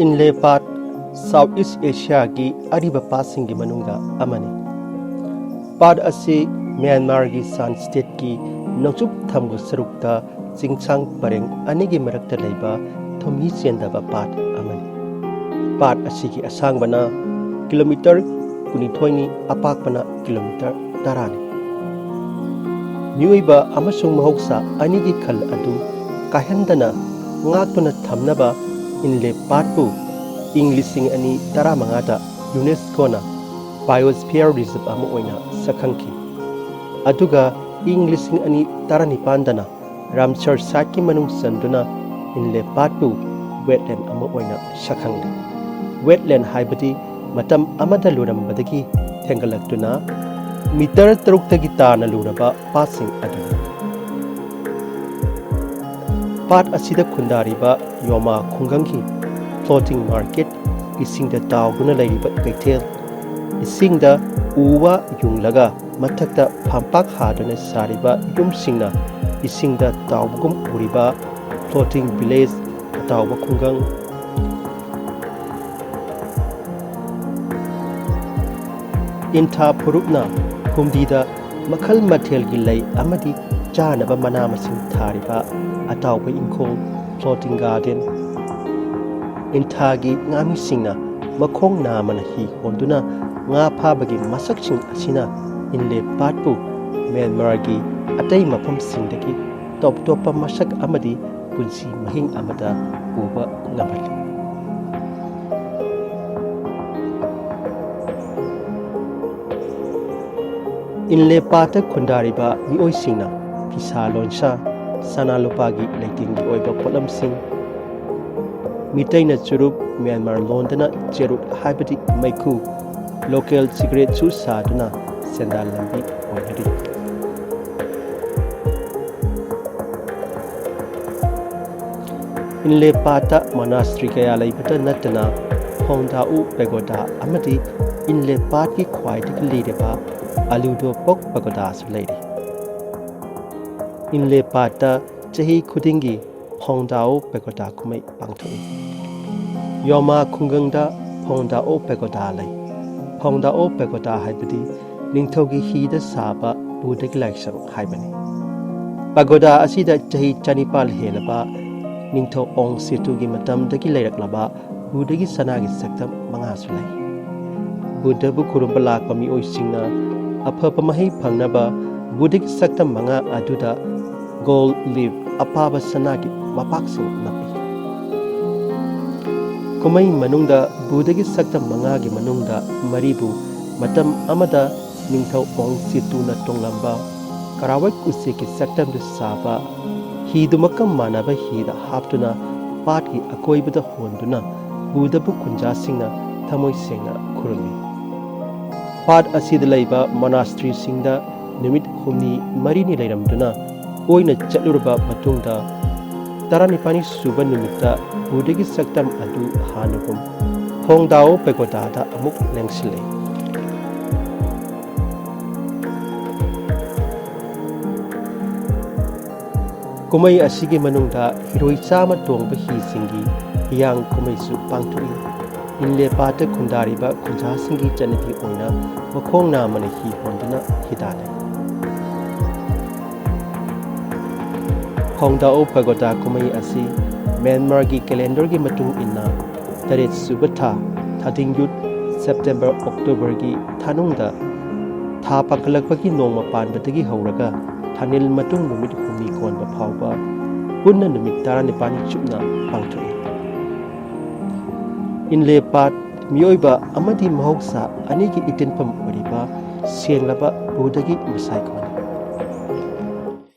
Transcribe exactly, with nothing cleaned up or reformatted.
ꯏꯟꯂꯦ ꯄꯥꯠ South East Asiaꯒꯤ ꯑꯔꯤꯕ ꯄꯥꯠꯁꯤꯡꯒꯤ ꯃꯅꯨꯡꯗ ꯑꯃꯅꯤ꯫ ꯄꯥꯠ ꯑꯁꯤ ꯃ꯭ꯌꯥꯟꯃꯥꯔꯒꯤ ꯁꯥꯟ ꯁ꯭ꯇꯦꯠꯀꯤ ꯅꯣꯡꯆꯨꯞ ꯊꯪꯕ ꯁꯔꯨꯛꯇ ꯆꯤꯡꯁꯥꯡ ꯄꯔꯦꯡ ꯑꯅꯤꯒꯤ ꯃꯔꯛꯇ ꯂꯩꯕ ꯊꯨꯝꯍꯤ ꯆꯦꯟꯗꯕ ꯄꯥꯠ ꯑꯃꯅꯤ꯫ ꯄꯥꯠ ꯑꯁꯤꯒꯤ ꯑꯁꯥꯡꯕꯅ ꯀꯤꯂꯣꯃꯤꯇꯔ ꯀꯨꯟꯅꯤꯊꯣꯏꯅꯤ, ꯑꯄꯥꯛꯄꯅ ꯀꯤꯂꯣꯃꯤꯇꯔ ꯇꯔꯥꯅꯤ꯫ ꯃꯤꯑꯣꯏꯕ ꯑꯃꯁꯨꯡ ꯃꯍꯧꯁꯥ ꯑꯅꯤꯒꯤ ꯈꯜ ꯑꯗꯨ ꯀꯥꯏꯍꯟꯗꯅ ꯉꯥꯛꯇꯨꯅ ꯊꯝꯅꯕ ꯏꯟꯂꯦ ꯄꯥꯠꯄꯨ ꯏꯪ ꯂꯤꯁꯤꯡ ꯑꯅꯤ ꯇꯔꯥꯃꯉꯥꯗ UNESCOꯅ Biosphere Reserve ꯑꯃ ꯑꯣꯏꯅ ꯁꯛꯈꯪꯈꯤ꯫ ꯑꯗꯨꯒ ꯏꯪ ꯂꯤꯁꯤꯡ ꯑꯅꯤ ꯇꯔꯥꯅꯤꯄꯥꯟꯗꯅ ꯔꯥꯝꯁꯥꯔ ꯁꯥꯏꯠꯀꯤ ꯃꯅꯨꯡ ꯆꯟꯗꯨꯅ ꯏꯟꯂꯦ ꯄꯥꯠꯄꯨ ꯋꯦꯠꯂꯦꯟ ꯑꯃ ꯑꯣꯏꯅ ꯁꯛꯈꯪꯂꯦ꯫ ꯋꯦꯠꯂꯦꯟ ꯍꯥꯏꯕꯗꯤ ꯃꯇꯝ ꯑꯃꯗ ꯂꯨꯔꯝꯕꯗꯒꯤ ꯊꯦꯡꯒꯠꯂꯛꯇꯨꯅ ꯃꯤꯇꯔ ꯇꯔꯨꯛꯇꯒꯤ ꯇꯥꯅ ꯂꯨꯔꯕ ꯄꯥꯠꯁꯤꯡ ꯑꯗꯨꯅꯤ꯫ ꯄꯥꯠ ꯑꯁꯤꯗ ꯈꯨꯟꯗꯥꯔꯤꯕ ꯌꯣꯃꯥ ꯈꯨꯡꯒꯪꯒꯤ floating market, ꯏꯁꯤꯡꯗ ꯇꯥꯎꯗꯨꯅ ꯂꯩꯔꯤꯕ ꯀꯩꯊꯦꯜ, ꯏꯁꯤꯡꯗ ꯎ ꯋꯥ ꯌꯨꯡꯂꯒ ꯃꯊꯛꯇ ꯐꯝꯄꯥꯛ ꯍꯥꯗꯨꯅ ꯁꯥꯔꯤꯕ ꯌꯨꯝꯁꯤꯡꯅ ꯏꯁꯤꯡꯗ ꯇꯥꯎꯕꯒꯨꯝ ꯎꯔꯤꯕ floating village, ꯑꯇꯥꯎꯕ ꯈꯨꯡꯒꯪ, ꯏꯟꯊꯥ ꯐꯨꯔꯨꯞꯅ ꯐꯨꯝꯗꯤꯗ ꯃꯈꯜ ꯃꯊꯦꯜꯒꯤ ꯂꯩ ꯑꯃꯗꯤ ꯆꯥꯅꯕ ꯃꯅꯥ ꯃꯁꯤꯡ ꯊꯥꯔꯤꯕ ꯑꯇꯥꯎꯕ ꯏꯪꯈꯣꯜ, floating garden, ꯏꯟꯊꯥꯒꯤ ꯉꯥꯃꯤꯁꯤꯡꯅ ꯃꯈꯣꯡ ꯅꯥꯝꯃꯅ ꯍꯤ ꯍꯣꯟꯗꯨꯅ ꯉꯥ ꯐꯥꯕꯒꯤ ꯃꯁꯛꯁꯤꯡ ꯑꯁꯤꯅ ꯏꯟꯂꯦ ꯄꯥꯠꯄꯨ ꯃ꯭ꯌꯥꯟꯃꯥꯔꯒꯤ ꯑꯇꯩ ꯃꯐꯝꯁꯤꯡꯗꯒꯤ ꯇꯣꯞ ꯇꯣꯞꯄ ꯃꯁꯛ ꯑꯃꯗꯤ ꯄꯨꯟꯁꯤ ꯃꯍꯤꯡ ꯑꯃꯗ ꯎꯕ ꯉꯝꯍꯜꯂꯤ꯫ ꯏꯟꯂꯦ ꯄꯥꯠꯇ ꯈꯨꯟꯗꯥꯔꯤꯕ ꯃꯤꯑꯣꯏꯁꯤꯡꯅ ꯐꯤꯁꯥ ꯂꯣꯟꯁꯥ, ꯁꯅꯥ ꯂꯨꯄꯥꯒꯤ ꯂꯩꯇꯦꯡꯒꯤ ꯑꯣꯏꯕ ꯄꯣꯠꯂꯝꯁꯤꯡ, ꯃꯤꯇꯩꯅ ꯆꯨꯔꯨꯞ, ꯃ꯭ꯌꯥꯟꯃꯥꯔ ꯂꯣꯟꯗꯅ ꯆꯦꯔꯨꯠ ꯍꯥꯏꯕꯗꯤ ꯃꯩꯈꯨ, local cigaretteꯁꯨ ꯁꯥꯗꯨꯅ ꯁꯦꯟꯗꯥꯟ ꯂꯝꯕꯤ ꯑꯣꯏꯅꯔꯤ꯫ ꯏꯟꯂꯦ ꯄꯥꯠꯇ monastery ꯀꯌꯥ ꯂꯩꯕꯇ ꯅꯠꯇꯅ ꯐꯣꯡꯗꯥꯎ ꯄꯦꯒꯣꯗꯥ ꯑꯃꯗꯤ ꯏꯟꯂꯦ ꯄꯥꯠꯀꯤ ꯈ꯭ꯋꯥꯏꯗꯒꯤ ꯂꯤꯔꯕ ꯑꯂꯨꯗꯣ ꯄꯣꯛ ꯄꯦꯒꯣꯗꯥꯁꯨ ꯂꯩꯔꯤ꯫ ꯏꯟꯂꯦ ꯄꯥꯠꯇ ꯆꯍꯤ ꯈꯨꯗꯤꯡꯒꯤ ꯐꯣꯡꯗꯥꯎ ꯄꯦꯒꯣꯗꯥ ꯀꯨꯝꯍꯩ ꯄꯥꯡꯊꯣꯛꯏ꯫ ꯌꯣꯃꯥ ꯈꯨꯡꯒꯪꯗ ꯐꯣꯡꯗꯥ ꯑꯣ ꯄꯦꯒꯣꯗꯥ ꯂꯩ꯫ ꯐꯣꯡꯗꯥ ꯑꯣ ꯄꯦꯒꯣꯗꯥ ꯍꯥꯏꯕꯗꯤ ꯅꯤꯡꯊꯧꯒꯤ ꯍꯤꯗ ꯁꯥꯕ ꯕꯨꯙꯒꯤ ꯂꯥꯏꯁꯪ ꯍꯥꯏꯕꯅꯤ꯫ ꯄꯦꯒꯣꯗꯥ ꯑꯁꯤꯗ ꯆꯍꯤ ꯆꯅꯤꯄꯥꯜ ꯍꯦꯜꯂꯕ ꯅꯤꯡꯊꯧ ꯑꯣꯡ ꯁꯦꯇꯨꯒꯤ ꯃꯇꯝꯗꯒꯤ ꯂꯩꯔꯛꯂꯕ ꯕꯨꯙꯒꯤ ꯁꯅꯥꯒꯤ ꯁꯛꯇꯝ ꯃꯉꯥꯁꯨ ꯂꯩ꯫ ꯕꯨꯙꯕꯨ ꯈꯨꯔꯨꯝꯕ ꯂꯥꯛꯄ ꯃꯤꯑꯣꯏꯁꯤꯡꯅ ꯑꯐꯕ ꯃꯍꯩ ꯐꯪꯅꯕ ꯕꯨꯙꯒꯤ ꯁꯛꯇꯝ ꯃꯉꯥ ꯑꯗꯨꯗ gold leaf, ꯑꯄꯥꯕ ꯁꯅꯥꯒꯤ ꯃꯄꯥꯛꯁꯤꯡ ꯅꯞꯄꯤ꯫ ꯀꯨꯝꯍꯩ ꯃꯅꯨꯡꯗ ꯕꯨꯙꯒꯤ ꯁꯛꯇꯝ ꯃꯉꯥꯒꯤ ꯃꯅꯨꯡꯗ ꯃꯔꯤꯕꯨ ꯃꯇꯝ ꯑꯃꯗ ꯅꯤꯡꯊꯧ ꯑꯣꯡ ꯁꯦꯇꯨꯅ ꯇꯣꯡꯂꯝꯕ ꯀꯔꯥꯋꯩ ꯎꯆꯦꯛꯀꯤ ꯁꯛꯇꯝꯗꯨ ꯁꯥꯕ ꯍꯤꯗꯨꯃꯛꯀ ꯃꯥꯟꯅꯕ ꯍꯤꯗ ꯍꯥꯞꯇꯨꯅ ꯄꯥꯠꯀꯤ ꯑꯀꯣꯏꯕꯗ ꯍꯣꯟꯗꯨꯅ ꯕꯨꯙꯕꯨ ꯈꯨꯟꯖꯥꯁꯤꯡꯅ ꯊꯃꯣꯏ ꯁꯦꯡꯅ ꯈꯨꯔꯨꯝꯃꯤ꯫ ꯄꯥꯠ ꯑꯁꯤꯗ ꯂꯩꯕ monasteryꯁꯤꯡꯗ ꯅꯨꯃꯤꯠ ꯍꯨꯝꯅꯤ ꯃꯔꯤꯅꯤ ꯂꯩꯔꯝꯗꯨꯅ ꯀꯣꯏꯅ ꯆꯠꯂꯨꯔꯕ ꯃꯇꯨꯡꯗ, ꯇꯔꯥꯅꯤꯄꯥꯜꯅꯤ ꯁꯨꯕ ꯅꯨꯃꯤꯠꯇ ꯕꯨꯙꯒꯤ ꯁꯛꯇꯝ ꯑꯗꯨ ꯍꯥꯟꯅꯒꯨꯝ ꯐꯣꯡꯗꯥꯑꯣ ꯄꯦꯒꯣꯗꯥꯗ ꯑꯃꯨꯛ ꯂꯦꯡꯁꯤꯜꯂꯤ꯫ ꯀꯨꯝꯍꯩ ꯑꯁꯤꯒꯤ ꯃꯅꯨꯡꯗ ꯍꯤꯔꯣꯏ ꯆꯥꯝꯃ ꯇꯣꯡꯕ ꯍꯤꯁꯤꯡꯒꯤ ꯍꯤꯌꯥꯡ ꯀꯨꯝꯍꯩꯁꯨ ꯄꯥꯡꯊꯣꯛꯏ꯫ ꯏꯟꯂꯦ ꯄꯥꯠꯇ ꯈꯨꯟꯗꯥꯔꯤꯕ ꯈꯨꯟꯖꯥꯁꯤꯡꯒꯤ ꯆꯠꯅꯕꯤ ꯑꯣꯏꯅ ꯃꯈꯣꯡ ꯅꯥꯝꯃꯅ ꯍꯤ ꯍꯣꯟꯗꯨꯅ ꯍꯤꯗꯥꯟꯅꯩ꯫ ꯐꯣꯡꯗꯥꯑꯣ ꯄꯦꯒꯣꯗꯥ ꯀꯨꯝꯍꯩ ꯑꯁꯤ ꯃ꯭ꯌꯥꯟꯃꯥꯔꯒꯤ calendarꯒꯤ ꯃꯇꯨꯡ ꯏꯟꯅ ꯇꯔꯦꯠ ꯁꯨꯕ ꯊꯥ, ꯊꯥꯗꯤꯡ ꯌꯨꯠ, September Octoberꯒꯤ ꯊꯥꯅꯨꯡꯗ ꯊꯥ ꯄꯥꯡꯈꯠꯂꯛꯄꯒꯤ ꯅꯣꯡꯃ ꯄꯥꯟꯕꯗꯒꯤ ꯍꯧꯔꯒ ꯊꯥꯅꯤꯜ ꯃꯇꯨꯡ ꯅꯨꯃꯤꯠ ꯍꯨꯝꯅꯤ ꯀꯣꯟꯕ ꯐꯥꯎꯕ ꯄꯨꯟꯅ ꯅꯨꯃꯤꯠ ꯇꯔꯥꯅꯤꯄꯥꯜꯅꯤ ꯆꯨꯞꯅ ꯄꯥꯡꯊꯣꯛꯏ꯫ ꯏꯟꯂꯦ ꯄꯥꯠ ꯃꯤꯑꯣꯏꯕ ꯑꯃꯗꯤ ꯃꯍꯧꯁꯥ ꯑꯅꯤꯒꯤ ꯏꯇꯤꯟꯐꯝ ꯑꯣꯏꯔꯤꯕ ꯁꯦꯡꯂꯕ ꯕꯨꯙꯒꯤ ꯃꯁꯥꯏꯀꯣꯟ꯫